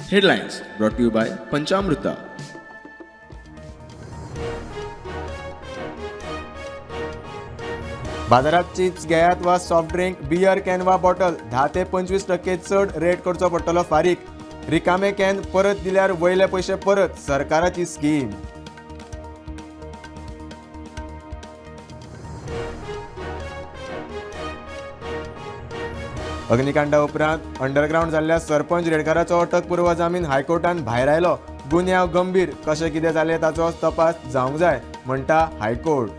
Headlines brought to you by Panchamruta. बाजारात chips घेयात वा सॉफ्ट ड्रिंक, बियर can वा बॉटल 10 ते 25% चड रेट करचो पडटलो फारीक. रिकामे can परत दिल्यार वयले पयशे परत, सरकाराची स्कीम. अग्निकांडा उपरांत अंडरग्रावंड जाल्ल्या सरपंच रेडकाराचो अटकपूर्व जामीन हायकोर्टान भायरायलो. गुन्यांव गंभीर, कशें कितें जालें ताचो तपास जावंक जाय म्हणटा हायकोर्ट.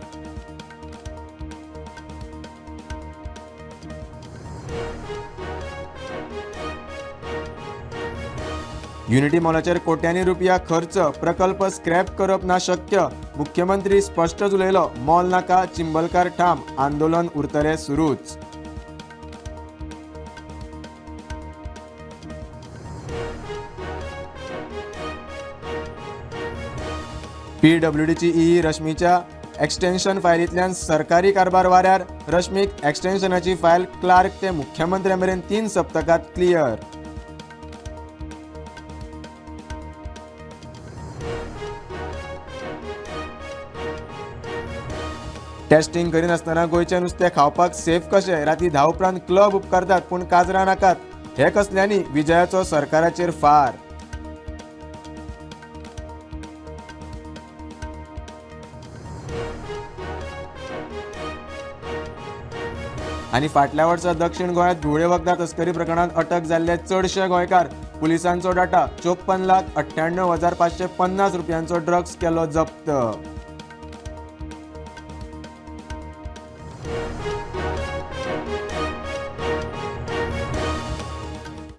युनिटी मॉलाचेर कोट्यांनी रुपया खर्च, प्रकल्प स्क्रॅप करप ना शक्य, मुख्यमंत्री स्पश्टच उलयलो. मॉल नाका, चिंबलकार ठाम, आंदोलन उरतलें सुरूच. पीडब्ल्यूडीची ई रश्मीच्या एक्सटेन्शन फायलींतल्यान सरकारी कारभार वाऱ्यार. रश्मीक एक्सटेन्शनाची फायल क्लार्क ते मुख्यमंत्र्या मेरेन 3 सप्तकात क्लियर. टेस्टिंग करिनासतना गोंयचें नुस्तें खावपाक सेफ कशें? राती 10 उपरांत क्लब उपकारतात पूण काजरां नाकात, हे कसल्यांनी विजयाचो सरकाराचेर फार. आनी फाटल्या वर्सा दक्षिण गोंयांत घुंवळे वखदां तस्करी प्रकरणांत अटक जाल्ले चडशे गोंयकार. पुलिसांचो डाटा, 54,98,550 रुपयांचो ड्रग्स केलो जप्त.